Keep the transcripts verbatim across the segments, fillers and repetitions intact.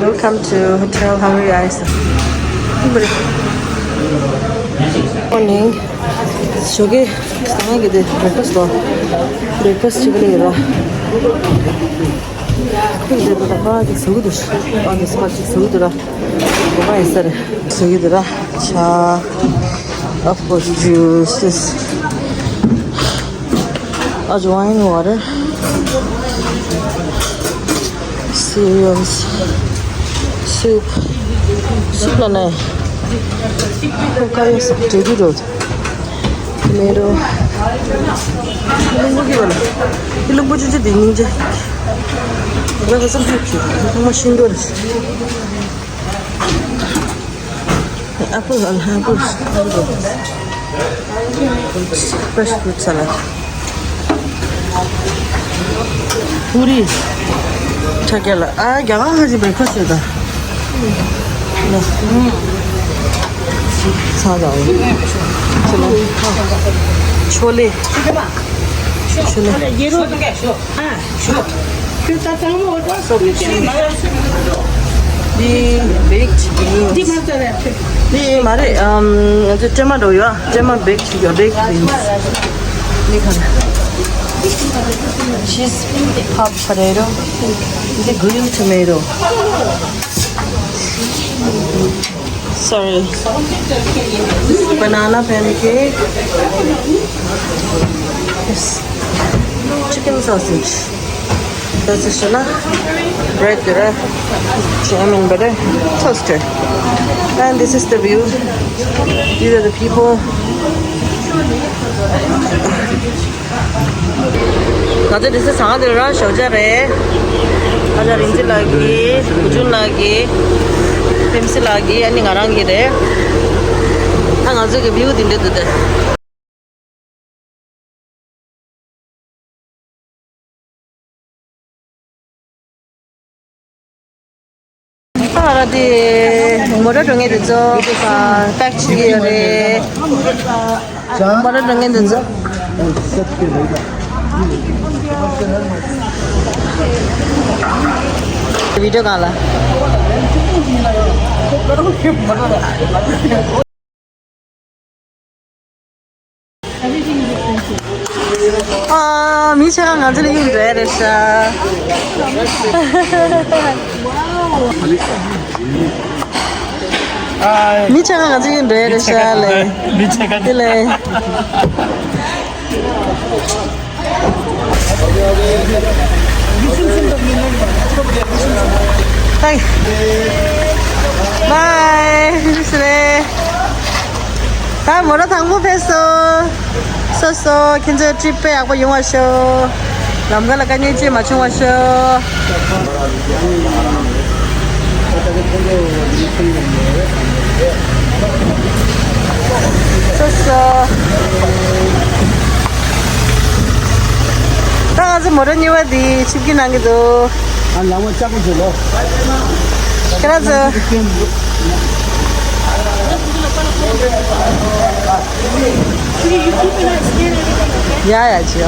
Welcome to Hotel Hungry Eyes. Morning. ཞོགས་ཀས་ང་གི་དེ་breakfast ལོ། breakfast ཅིག་ལས་ཡོད་ར། ཁུག་དེ་ད་ཕ་གི་ཟུག་དུ། on the spot ཅིག་ཟུག་དུ་ར། གོ་བ་ཡིན་ས་རེད། ཟུག་དུ་ར། ཆ། of course juices. Ajwain water, cereals, soup, soup ལ་ནས་ཁོ་ཀ་ཡོ་སོགས་འབྲས་བུ་རོ། ཏོ་མེ་ཏོ། ལུང་པ་གི་བ་ལ། ལུང་པ་ཆུ་ཆུ་དེ་སྙིང་རྗེ། ང་ཁ་སང་ཕེབས་ཀྱི་ཐོག་མ་ཤིང་རྡོ་རེད། Apple, apple, apple. Fresh fruit salad. Puri. ཁྲ་རྒྱ་ལ། ཨ། རྒྱ་གར་ཧ་ཅི་breakfast ཡོད་ད། ཚ་ལ། ཆོ་ལེ། ཆོ་ལེ། འདི་baked beans. འདི་མ་རེད། ཨམ། ང་ཚོ་ཀྲེ་མ་འགྲོ་ཡོད། ཨ། ཀྲེ་མ་baked ཡོད། baked beans. འདི་ག་རེ། Cheese pop potato. འདི་green tomato. Sorry. This is banana pancake. Yes. Chicken sausage. That's a shana. Bread, right? German butter. Toaster. And this is the view. These are the people. ང་ཚོ་དེ་ཚོ་ཟ་ཁང་དེ་རང་ཞོགས་ཇ་རེད། ཨ་ཅག་རིན་ཆེན་ལགས་ཀྱིས། གུ་ཆུན་ལགས་ཀྱིས། ཕེམ་སི་ལགས་ཀྱིས། ཨ་ནི་ང་རང་གིས་རེད། ད་ང་ཚོ་གི་བིའུ་དེ་འདྲ་འདུག་སྟེ། ཨ་ར་དེ་མོ་ཊ་འགྲོ་མཁན་དེ་ཚོ་པེག་བྱེད་ཀྱི་ཡོད་རེད། མོ་ཊ་འགྲོ་མཁན་དེ་ཚོ། བི་ཌིའོ་སྒང་ལ། ཨ། མི་ཆེ་ཁ་ང་ཚོ་ལ་གཡུག་འགྲོ་ཡ་རེད་ཤག་མི་ཆེ་ཁ་ང་ཚོ་གཡུག་འགྲོ་ཡ་རེད་ཤག་ལེ། མི་ཆེ་ཁ་དེ་ལེ། Bye. ད་མོ་ཊ་དང་པོ་ཕེབས་སོང་། སོ་སོ་ཁྱེད་ཚོའི་ཊི་རིབ་དཔེ་ཡག་པོ་ཡོང་བ་ཤོག་ལམ་ཁ་ལ་དཀའ་ངལ་ཅི་མ་བྱུང་བ་ཤོག་སོ་སོ། ད་ང་ཚོ་མོ་ཊ་གཉིས་པ་འདི་ཆིབས་ཀྱི་གནང་གི་འདུག་ཨ། ལམ་ལྕགས་པོ་བྱེད་ལོ། ཁྱེད་རང་ཚོ། ཡ་ཡ་ཅི་ཡ།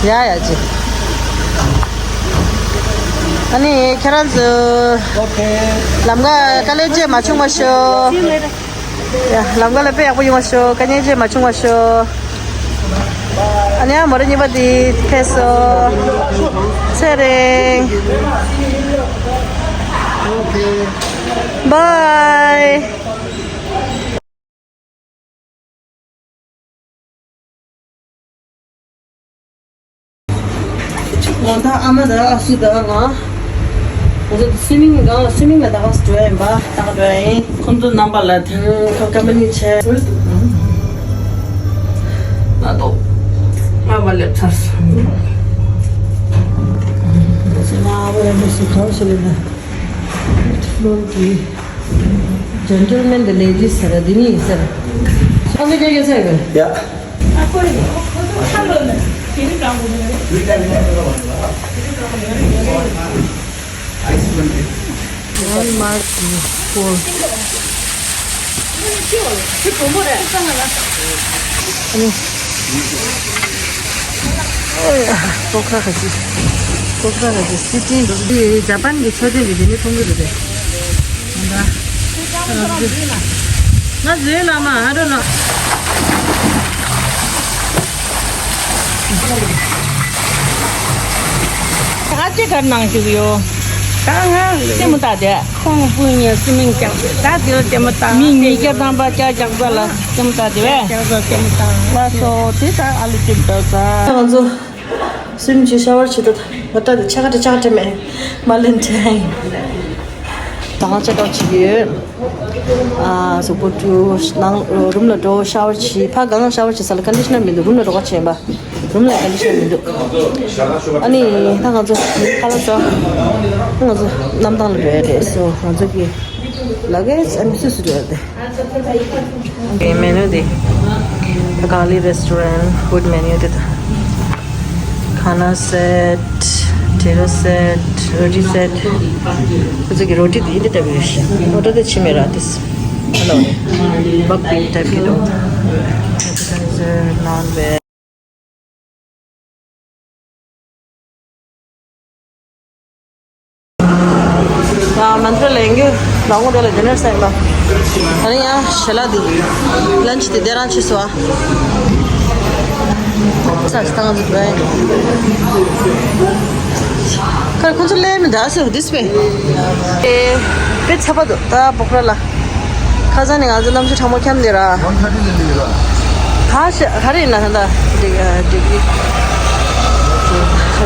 ཡ་ཡ་ཅི། ཨ་ནི་ཁྱེད་རང་ཚོ། ལམ་ཁ་དཀའ་ལས་ཅི་མ་བྱུང་བ་ཤོག་ཡ། ལམ་ཁ་ལ་དཔེ་ཡག་པོ་ཡོང་བ་ཤོག་དཀའ་ངལ་ཅི་མ་བྱུང་བ་ཤོག་ཨ་ནི་ཡ་མོ་ཊ་གཉིས་པ་འདི་ཕེབས་སོང་། ཚེ་རིང་། Bye. ང་ད་ཨ་མ་དང་ཨ་སུ་དང་ང་། ང་ཚོ་སུའི་མིང་གང་ལ་སུའི་མིང་ལ་ད་ག་སུ་འགྲོ་ཡ་ཡིན་པ། ད་ག་འགྲོ་ཡ་ཡིན། ཁོང་ཚོ་རྣམ་པ་ལ་དེ་ཁོ་ཀམ་པ་ནི་བྱས། ང་ཏོ་ང་བ་ལེབ་ཚར་སོང་། ང་བ་ལེབ་སུ་གང་སུ་ལེབ་ན། ལོན་གི། Gentleman the ladies ཟེར་འདི་ནི་ཟེར། ཁང་གི་རྒྱ་རྒྱ་ཟེར་གི། ཡ། Walmart four. ཨོ་ཡ། ཏོག་ཁ་ཁ་ཅིག་ཀོ་ཀ་ར་གི་སི་ཊི་འདི་ཇ་པན་གྱི་མཆོད་རྟེན་གྱི་དེ་ནི་མཐོང་གི་རེད་པས། ང་བཟོས་ལ་མ་ཨ་རོ་ལ། ཨ་ཅེ་གར་ནང་བཞུགས་ཡོད། ད་ང་ལྟད་མོ་ལྟ་དེ། ཁོང་སྤུན་ཉེ་སི་མིང་ཀྱང་ད་དེ་ལ་ལྟད་མོ་ལྟ། མི་ཉིས་བརྒྱ་ཐམ་པ་ལྕགས་ལྕགས་ས་ལ་ལྟད་མོ་ལྟ་དེ་བས། ལགས་སོ་དེ་ད་ཨ་ལུ་ཅིག་ལྟ་ས། ང་ཚོ་སུམ་ཅུ་ཤ་བར་བྱེད་དོ། ང་ལྟ་དེ་ཆ་ག་དེ་ཆ་ག་དེ་མེད། མ་ལན་ཏྲེན། ད་ང་ཅེ་ཀ་བྱེད་ཀྱི་ཡོད། ཨ་གཟུགས་པོ་བཀྲུ། ནང་རུམ་ལ་འགྲོ། ཤ་བར་བྱེད། ཕ་གང་ལ་ཤ་བར་བྱེད་ས་ལ་ཀན་ཌི་ཤི་ནར་མི་འདུག་རུམ་ལ་འགྲོ་ག་བྱེད་པ། རུམ་ལ་ཀན་ཌི་ཤི་ནར་མི་འདུག་ཨ་ནི་ད་ང་ཚོ་ཁ་ལག་ཟ། ང་ཚོ་གནམ་ཐང་ལ་འགྲོ་ཡ་རེད། སོ་ང་ཚོ་གི་ལ་གེ་ཇི་ཨ་ནི་སུ་སུ་འགྲོ་ཡ་རེད། ཨོ་ཀེ། མེ་ནུ་དེ། ད་ག་ལི་རེ་སི་ཊོ་རན་ཕུཌ་མེ་ནུ་དེ་ད། ཁ་ན་སེཊ། ཕྲེང་རོ་སེཊ། རོ་ཊི་སེཊ། ཁོ་ཚོ་གི་རོ་ཊི་དེ་འདི་ལྟ་བུ་རེད་ཤག་ཨོ་ཌར་དེ་ཕྱི་མེད་ར་དེ། ཨ་ལོ། བག་པི་ཊའིབ་གི་འདུག་ཨེ་པེ་ཊའི་ཛར། ནོན་ཝེཇ། ང་མན་ཏྲ་ལ་ཡོང་གི། ལ་ངོ་དེ་ལ་ཌི་ནར་ཟ་ཡིན་པ། ད་ནི་ཡང་ཞལ་ལག་འདི། ལན་ཆི་དེ་དེ་རང་བྱས་སོང་ཨ། ས་ཞིག་བཏང་འཛུགས་པས། ཁར་ཁོ་ཚོ་ལས་མི་འདྲ་སོ་དིས་པས། ཨེ། དཔེ་ཚ་པ་འདུག་ད་པོ་ཁ་ར་ལ། ཁ་སང་ནས་ང་ཚོ་གནམ་གཤིས་གྲང་མོ་འཁྱམས་ནས་ར། ཝན་ཐར་ཊི་ལ་ལས་ར། ག་ཤ་ག་རེ་ཡིན་ན་ད་ལྟ་ཌི་ཌི་གི།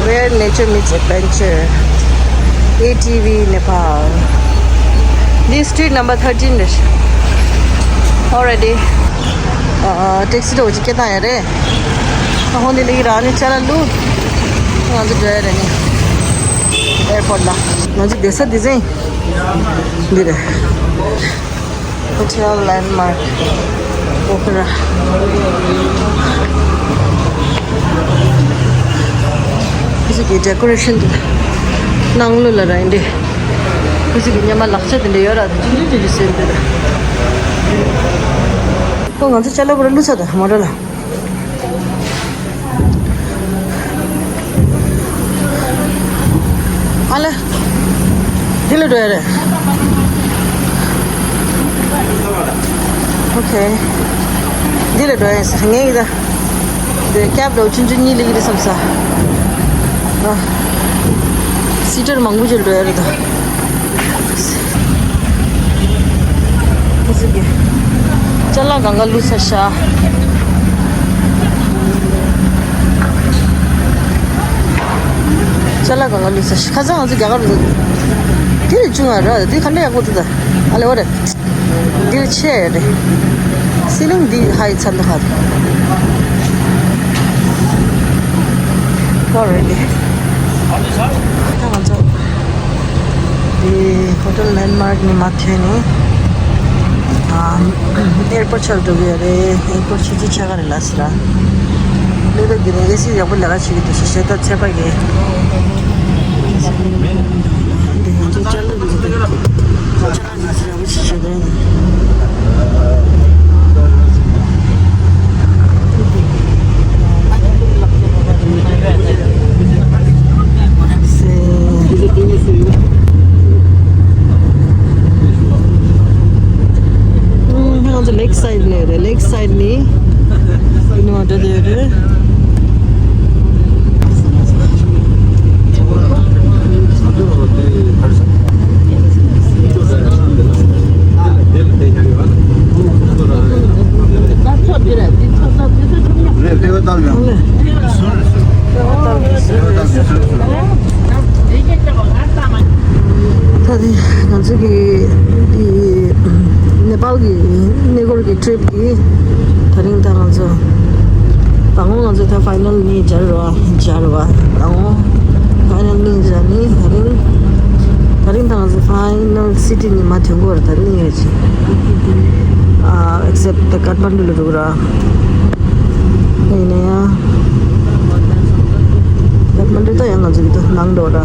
Where nature meets adventure. A T V Nepal. This street number thirteen རེད། Already. ཨ་ཊེག་སི་འདྲ་བོ་ཅིག་སྐད་བཏང་ཡ་རེད། ཨ་ཧོ་འདི་ལས་ར་ནི་ཅ་ལག་བླུགས། ང་ཚོ་འགྲོ་ཡ་རེད་ནི། ཨེར་པོརཊ་ལ། ང་ཚོ་བསྡད་ས་འདི་ཟིན། འདི་རེད། Hotel Landmark Pokhara. ཁོ་ཚོ་གི་ཌེ་ཀོ་རེ་ཤན་དེ་ནང་ལོགས་ལ་ར་ཡིན་ཏེ། ཁོ་ཚོ་གི་སྔོན་མ་ལག་ཆ་དེ་འདྲ་ཡོད་ར་དེ་ཅི་འདྲ་ཅི་འདྲ་ཟེར་འདི་ར། ཁོ་ང་ཚོ་ཅ་ལག་པུ་ར་བླུགས་ཚར་དང་མོ་ཊ་ལ། ཨ་ལེ། འདི་ལ་འགྲོ་ཡ་རེད། ཨོ་ཁེ། འདི་ལ་འགྲོ་ཡ་ཟེར་ངས་ཡིན་ད། འདི་ཀེབ་འདྲ་བོ་ཆུང་ཆུང་གཉིས་སླེབས་ཀྱི་རེད་བསམ་ས། ཨ། སི་ཊར་མང་པོ་ཅིག་ལ་འགྲོ་ཡ་རེད་ད། ཁོ་ཚོ་གི་ཅ་ལག་སྒང་ག་བླུགས་ཚར་ཤག་ཅ་ལག་སྒང་ག་བླུགས་ཚར་ཤག་ཁ་སང་ང་ཚོ་རྒྱ་གར་རུ་འདུག་དེ་རེད་བྱུང་བ་ར་དེ་ག་འདྲ་ཡག་པོ་འདུག་ད། ཨ་ལེ་འོ་རེད། འདིར་ཆེ་རེད། སི་ལིང་འདི་ཧའི་ཚ་འདུག་ཧ། ཀོ་རེད་འདི། ད་ང་ཚོ་འདི་ཧོ་ཊེལ་ལེན་མཱརཀ་ནས་མར་ཐོན་ནས་ཨ་ཨེར་པོརཊ་ཕྱོགས་འགྲོ་གི་ཡོད་རེད། ཨེར་པོརཊ་ཆུ་ཚོད་ཕྱེད་ཀ་རེད་ལ་སི་ར། ལས་ཀ་གི་ནས་ཨེ་སི་ཡག་པོ་ལས་ཀ་བྱེད་ཀྱི་འདུག་ཞེས་བཤད་ད་ཚད་པ་གི། འདི་ང་ཚོ་ཅ་ལག་གི་ཚོ་དེ། ང་ཚོ་ར་བ་ཆི་ཆི་དེ། སེ། ང་ཚོ་ལེག་སའིཌ་ནས་རེད། ལེག་སའིཌ་ནས། ཡིན་ནོ་འདྲ་དེ་རེད། ད་ཐེངས་ང་ཚོ་གི་འདི་ནེ་པཱལ་གི་གནས་སྐོར་གྱི་ཊི་རིབ་ཀྱི་དེ་རིང་ད་ང་ཚོ་ད་ངོ་ང་ཚོ་ད་ཕའི་ནལ་ནི་སྦྱར་བ་སྦྱར་བ་ད་ངོ་ཕའི་ནལ་ནི་སྦྱར་ནི་དེ་རིང་དེ་རིང་ད་ང་ཚོ་ཕའི་ནལ་སི་ཊི་ནི་མ་ཐོན་གོ་ར་ད་ནི་ཡོད་ཅི། ཨ་ཨེག་སེབ་ད་ཀཏ་མན་ཌུ་ལ་འགྲོ་གི་ར། ཡིན་ན་ཡང་། ཀཏ་མན་ཌུ་ད་ཡང་ང་ཚོ་གི་ད་ནང་འགྲོ་ར།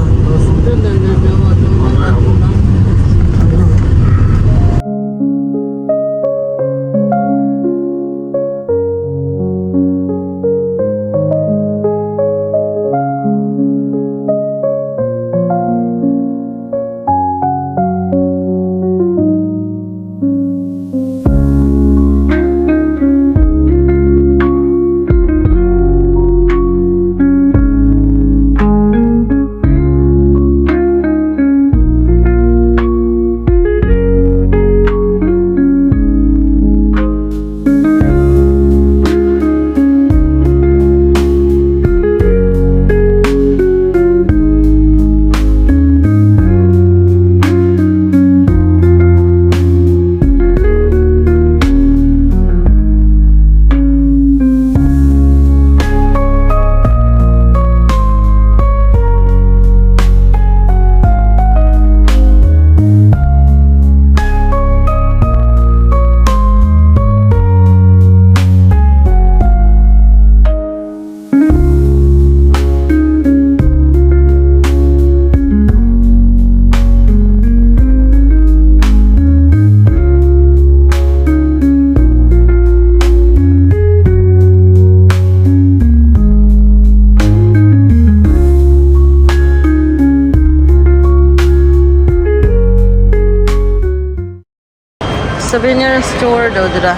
སུ་བི་ནེར་སི་ཊོར་འདྲ་བོ་འདི་ར།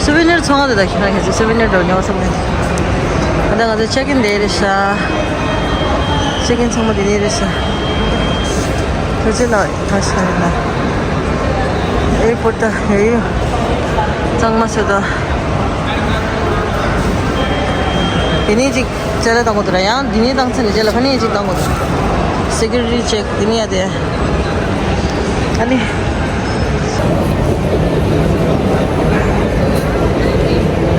སུ་བི་ནེར་ཚོང་ཁང་དེ་དག་ཁྱེད་རང་ཁྱེད་ཚོས་སུ་བི་ནེར་འདྲ་བོ་ཉོ་བསམ་ནས། ད་ལྟ་ང་ཚོ་ཅེག་ཨིན་དེ་རེད་ཤག་ཅེག་ཨིན་ཚང་མ་དེ་ནས་རེད་ཤག་ཁྱོད་ཚོས་ལ་ཁ་ཤ་རེད་ན། ཨེར་པོར་ཊི་ད་ཡོད་ཡོད། གཙང་མ་བཟོས་ད། དེ་ནས་ཅིག་ཅ་ལག་བཏང་དགོས་འདུག་ར། ཡང་འདི་ནས་བཏང་ཚར་ནས་རྗེས་ལ་ཕ་ནས་ཅིག་བཏང་དགོས་འདུག་སེ་ཀུ་རི་ཊི་ཅེག་འདི་ནས་ཡ་དེ། ཨ་ནི།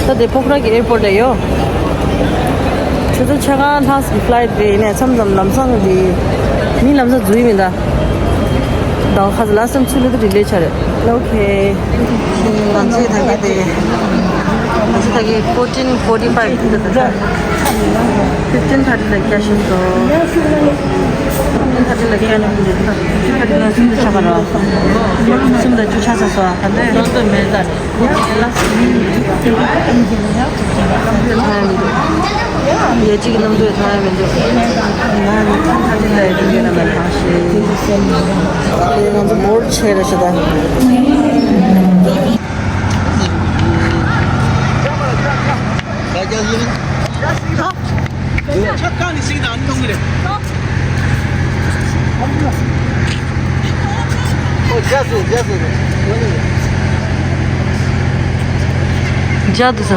ད་དེ་ཕོ་ཁྲ་གི་ཨེར་པོར་ཊི་ལ་ཡོད། ཁྱོད་ཚོ་ཆ་གང་ཐང་སི་ཕི་ལའེ་ཊི་རེད་ནས་མཚམས་མཚམས་ལམ་སང་གི་མི་ལམ་སང་འཛུལ་ཡི་མིན་ད། ད་ཁ་ལ་སམ་ཚུལ་ལ་དུ་རི་ལེ་ཆ་རེད། ཨོ་ཁེ། ང་ཚོའི་ད་གི་དེ། ང་ཚོ་ད་གི་ཕོར་ཊིན་ཕོར་ཊི་ཕའིབ་དེ་འདྲ་འདུག་ད། ཕིབ་ཊིན་ཐར་ཊི་ལ་བསྐྱལ་བཞིན་འདུག་ཕིབ་ཊིན་ཐར་ཊི་ལ་བསྐྱལ་ནས་ཕིབ་ཊིན་ཐར་ཊི་ལ་གསུམ་དུ་ཆགས་པ་རེད། གསུམ་དང་བཅུ་ཆགས་ཚར་སོང་། ད་ལྟ་ཡང་ལོ་ཏོག་མེད་ད། ཡ་གཅིག་གི་རྣམ་ཐར་ཡ་མི་འདུག་ང་ནི་ཐར་ཊི་ལ་ཡ་ཐུག་ཡོད་ན་མ་ཐང་ཤེས། ང་ཚོ་མོར་ཆེ་རེ་ཞིག་ད། ཆ་ཀ་ནི་ཞིག་དང་ཨ་ནི་གཏོང་གི་རེད། ཨོ་ཇ་སུ་ཇ་སུ། ཇ་དུ་ཟ།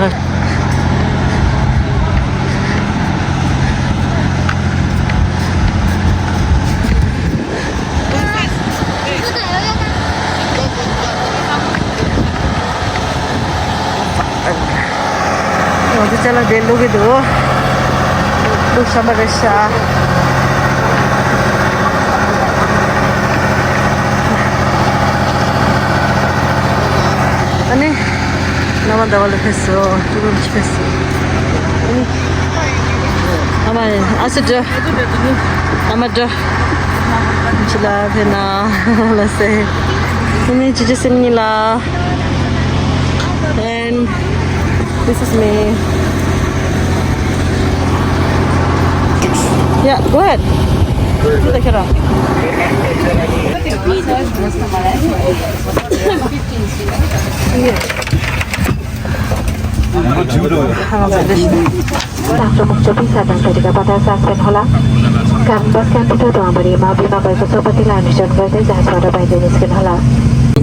ང་ཚོ་ཅ་ལག་དེ་བླུག་གི་འདུག་བླུག་བཞག་པ་རེད་ཤག་ཨ་ནི། ནམ་ཟླ་བ་ལ་ཕེབས་སོ། ཀྲུང་གོ་ཕེབས་སོ། ཨ་ནི། ཨ་མ་ཨ་སི་ཏྲ། ཨ་མ་ཏྲ། ཅི་ལ་ཕེབས་ན་ལ་སེ། ཨ་ནི་ཅི་ཅི་སེམས་ཉིད་ལ། And this is me. Yeah, go ahead. Do the camera. Doctor Mukchopi Sadang Tariga Pada Saspen Hola. Kam bus kan putar doang beri ma bima bai kusopati lan mission bai dai jahas pada bai jenis ken hola.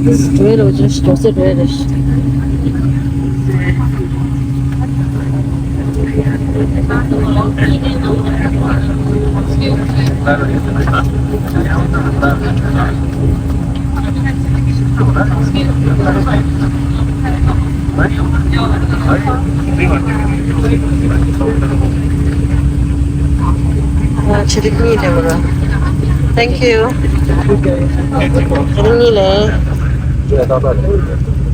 This is twelve, just twelve. ཆེ་རིགས་གཉིས་ལས་མོ་ར། Thank you. ཆེ་རིགས་གཉིས་ལས།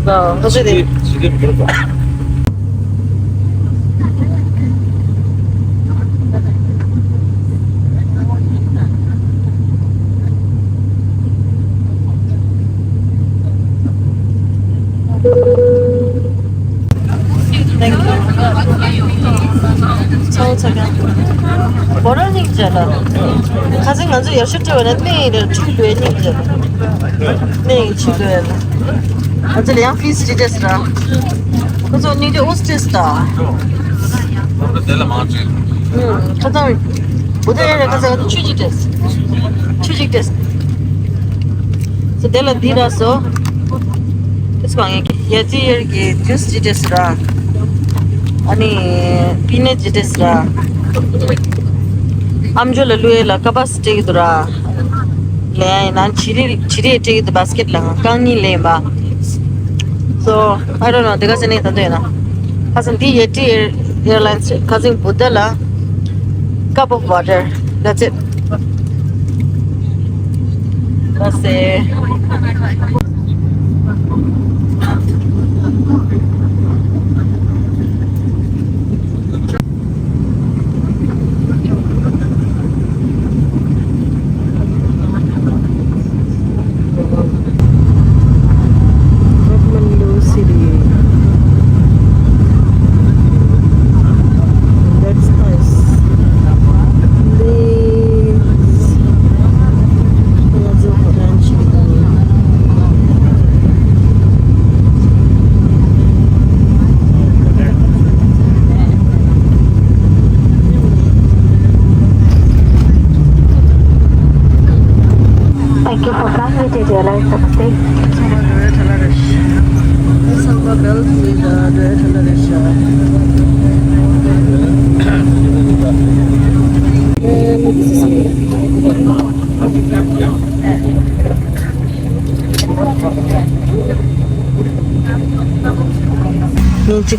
ཨོ། ཁ་ཤས་དེ། Thank you. ཚོགས་ཚོགས་ཀྱང་། བོ་རོ་སྙིང་རྗེ་ལ། ཁ་སང་ང་ཚོ་ཡར་ཞུ་སྤྲད་པ་ན་གནས་ཡིན་རེད། ཆུ་ལོས་སྙིང་རྗེ་ལ། གནས་ཡིན་ཆུ་ལོས་ལ། ང་ཚོ་ལ་ཡང་ཕིས་ཅི་ཅེས་ར། ཁོ་ཚོ་སྙིང་རྗེ་ཨོ་སི་ཅེས་ད། ཁ་སང་བུ་དེ་ཡང་རེད། ཁ་སང་ཆུ་ཅིག་སྤྲད། ཆུ་ཅིག་སྤྲད། སོ་དེ་ལ་འདི་ར་སོ། ཨིས་མང་ཡེ་ཡ་ཙི་ཡར་གི་ཇུས་ཅི་ཏེས་ར། ཨ་ནི་པི་ནེ་ཅི་ཏེས་ར། ཨམ་ཅོག་ལ་བླུག་ཡས་ལ་ཀ་པ་སི་སྤྲད་ཀྱི་འདུག་ར། ལེན་ཡ་ཡིན་ན་བྱི་རིལ་བྱི་རིལ་སྤྲད་ཀྱི་འདུག་བྷ་སི་ཀེ་ཊི་ལ་རྐང་གཉིས་ལེན་པ། So I don't know དེ་ག་ཟེར་ནས་ད་འདོད་ཡོད་ན། ཁ་སང་འདི་ཡེ་ཊི་ཨེར་ཨེར་ལའིན་སི་ཁ་སང་བུ་ད་ལ། Cup of water. That's it. That's it. Kathmandu city. That's nice. Please.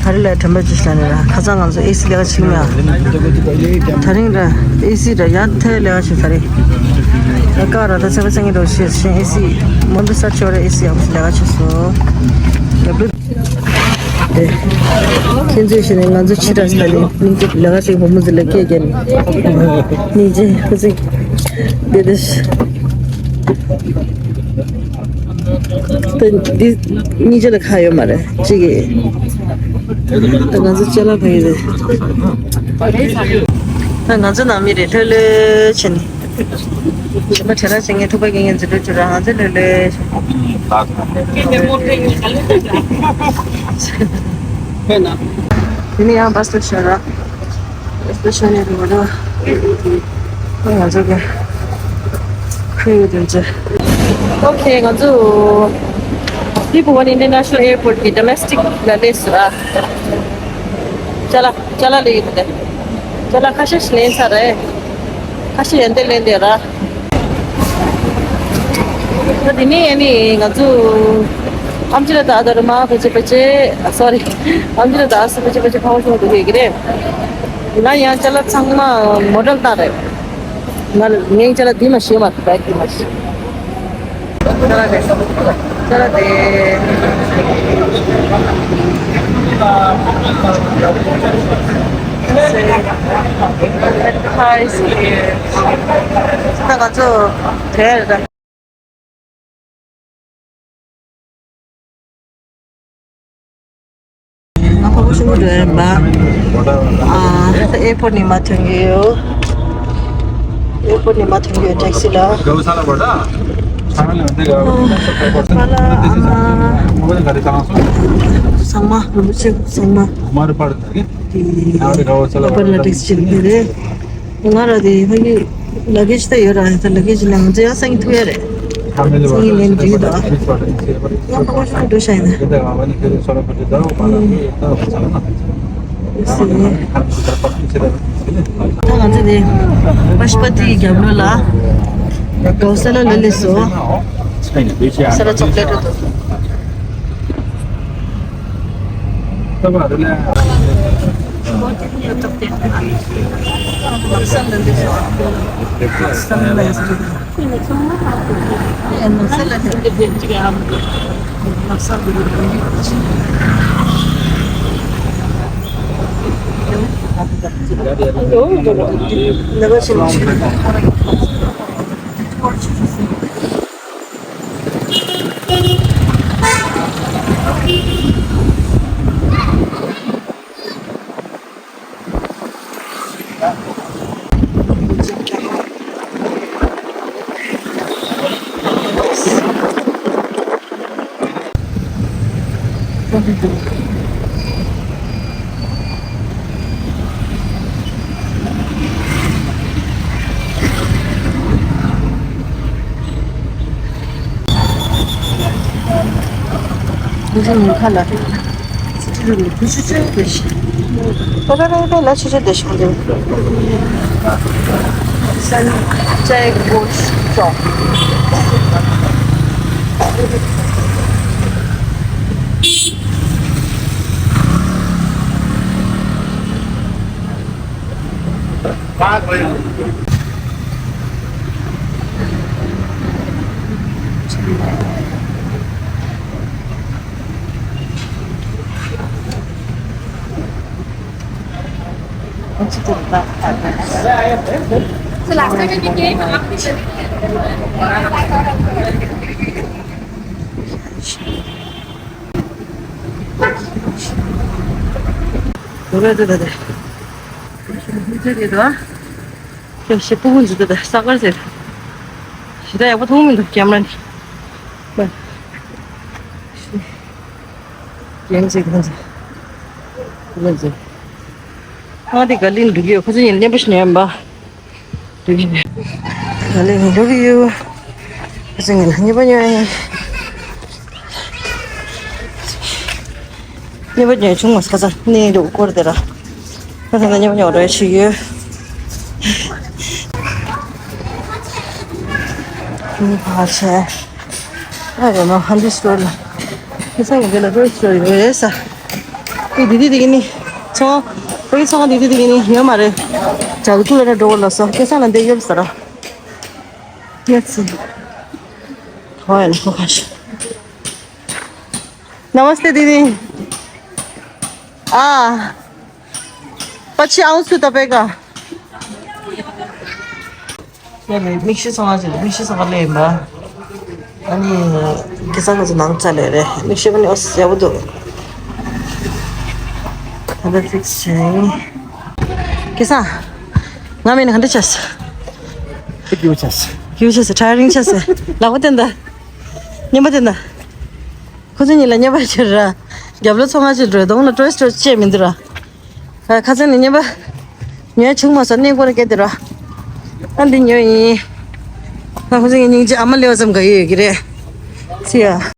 ག་རེ་ལ་དྲན་པ་ཅིག་ལ་ནི་ར་ཁ་སང་ང་ཚོ་ཨེ་སི་ལས་ཀ་བྱེད་མ། ད་རིང་ར་ཨེ་སི་ར་ཡ་ཐལ་ལས་ཀ་བྱེད་ས་རེད། ཡ་ཀ་ར་ད་ཚེ་བ་ཚེ་ངེད་རོ་ཤེས་ཤེས་ཨེ་སི་མོན་དུ་ས་ཆོ་ར་ཨེ་སི་ཡག་པོ་ལས་ཀ་བྱེད་སོ། ཡ་བླུ་དེ་ཁྱེད་ཚོས་ཤེས་ནས་ང་ཚོ་ཕྱི་དྲགས་ས་ནས་སྙིང་སྟོབས་ལས་ཀ་བྱེད་བུ་མོ་ཚོ་ལ་སྐད་རྒྱབ་ནས་སྙིང་རྗེ་ཁོ་ཚོས་དེ་དེ། ད་འདི་གཉིས་ཆ་ལ་ཁ་ཡོད་མ་རེད་གཅིག་གིས། ད་ང་ཚོ་ཅ་ལག་ཕ་གི་རེད། ད་ང་ཚོ་ནང་མི་རེད་ལྷོད་ལྷོད་བྱས་ནས། ཞེ་མ་བྲེལ་བ་བྱེད་མཁན་ཐུག་པ་སྐྱེལ་མཁན་འཛིན་གྲྭ་བཅུ་ར་ང་ཚོ་ལྷོད་ལྷོད་བྱས། དེ་ནས་ཡང་བ་སི་ལ་ཤར་ར། སི་ལ་ཤར་ནས་རུ་བ་ར། ང་ཚོ་གི་ཁུལ་དུ་འཛུལ། ཨོ་ཁེ། ང་ཚོ་ལི་བུ་ཝན་ཨིན་ཊར་ནེ་ཤ་ནལ་ཨེར་པོར་ཊི་གི་ཌོ་མེ་སི་ཊིག་ལ་སླེབས་སོང་ར། ཅ་ལག་ཅ་ལག་ལེན་ཡོད་དེ། ཅ་ལག་ཁ་ཤས་ཤིག་ལེན་ཚར་རེད། ཁ་ཤས་ཡོན་ཏན་ལེན་བསྡད་ར། ད་དེ་ནས་ཡང་ནི་ང་ཚོ་ཨམ་ཅི་ལ་ད་ཨ་ད་རུ་མ་ཕེ་ཅེ་ཕེ་ཅེ། ཨ་སོ་རི། ཨམ་ཅི་ལ་ད་ཨ་སི་ཕེ་ཅེ་ཕེ་ཅེ་ཁ་བ་ཤོང་འདུག་ཡོད་ཀྱི་རེད། ང་ཡང་ཅ་ལག་ཚང་མ་མོ་ཊལ་བཏང་རེད། ང་ངའི་ཅ་ལག་འདི་མ་ཤེས་མ་ཐུབ་པ་འདི་མ་ཤེས། ཅ་ལག་དེ། ཅ་ལག་དེ། ད་ང་ཚོ་དེར། ང་ཕ་བུ་ཆུང་ངུ་འགྲོ་ཡིན་པ། ཨ། ཨེར་པོར་ནས་མར་ཐོན་གྱི་ཡོད། ཨེར་པོར་ནས་མར་ཐོན་གྱི་ཡོད་ཊེག་སི་ལ། ཨ། ཚང་མ་རིན་པོ་ཆེ་ཚང་མ། ཨ་པར་ལ་ཊེག་སི་བྱེད་ཀྱི་རེད། ང་ར་དེ་ཕ་གི་ལ་གེ་ཇི་ད་ཡོད་ར། ད་ལ་གེ་ཇི་ལ་ང་ཚོ་ཡ་སང་ཉིན་ཐུག་ཡ་རེད། སང་ཉིན་ལན་འགྲིག་གི་འདུག་ཡང་ཁོ་ཁོ་ཚོ་འགྲོ་ཤག་ཡིན་ན། ད་ང་ཚོ་དེ་པ་ཤུ་པ་ཏི་ཡི་རྒྱབ་ལོགས་ལ་གོ་ས་ལ་ལ་ལས་སོ། གོ་ས་ལ་ཅོག་ལེ་ཊི་འགྲོ་འདུག་ཞེ་པོ་ཀུན་འཛུལ་ད་ས་དཀར་ཟེར། ཞེ་དྲག་ཡག་པོ་མཐོང་མི་འདུག་ཀེམ་ར་ནས། རྒྱན་ཅིག་ཁོང་ཚོ། ཀུན་འཛུལ། ང་དེ་ག་ལིན་འགྲོ་གི་ཡོད། ཁོ་ཚོ་ཡིན་གནས་པོ་ཞིག་ཉོས་ཡིན་པ། འགྲོ་གི་ཡོད། ག་ལིན་འགྲོ་གི་ཡོད། ཁོ་ཚོ་ངས་ལ་གཉིས་པ་ཉོས་ཡིན། གཉིས་པ་ཉོས་བྱུང་མ་ས་ས་ནས་འགྲོ་སྐོར་དེ་ར། ཁོ་ཚོ་ང་གཉིས་པ་ཉོ་རོགས་བྱེད་ཡོད། ཁྱུང་ཕར་ཆེ། ཨ་རེ་མ་ཧན་དི་སི་ཊོར་ལ། ཁྱེད་ཚང་གི་འདི་ལ་ཌོལ་སི་ཊོར་ཡོད་རེད་ས། དེ་དེ་དེ་གི་ནི། ཚོང་། བོད་ཀྱི་ཚོང་ཁང་དེ་དེ་དེ་གི་ནི་ཡོད་མ་རེད། ཇག་ཏུ་ལ་འགྲོ་བ་ལ་སོ་སྐལ་བཟང་ལ་འདི་ཡོད་ཟེར་ར། ཡོད་ཟེར། ཧོ་ཡ་ལ་ཁོ་ཁ་ཤ། नमस्ते दीदी। आ। पक्षी आऊँ सु तपाईँ का। ཡ་ལེ། མིག་ཤེལ་ཚང་མ་ཅིག་མིག་ཤེལ་ཚང་མ་ལེན་པ། ཨ་ནི་སྐལ་བཟང་ཁོ་ཚོ་ནང་ཚ་ལེ་རེད། མིག་ཤེལ་པ་ནི་ཨོ་ཡག་པོ་འདུག་ད་ལྟ་ཕིག་སི་བྱས། སྐལ་བཟང་། ང་མིན་ན་ག་འདྲ་བྱས། ཡུ་བྱས། ཡུ་བྱས་ཊའི་རིང་བྱས། ལག་པ་བསྟན་ད། སྙན་པ་བསྟན་ད། ཁོ་ཚོ་གཉིས་ལ་སྙན་པ་བྱེད་ར། རྒྱབ་ལོ་ཚོ་ང་ཅིག་འགྲོ་གདོང་ལ་ཀྲོས་ཀྲོས་བྱེད་མི་འདུག་ར། ཁ་ཚན་ནི་ཉན་པ། ཉོན་ཆུང་མ་སོ་གནས་སྐོར་སྐད་དེ་རོ། ཨ་འདི་ཉོ་ཡིན། ང་ཁོ་ཚོ་ངའི་སྙིང་རྗེ་ཨ་མ་ལེའོ་ཙམ་ག་ཡོད་ཀྱི་རེད། སི་ཡ།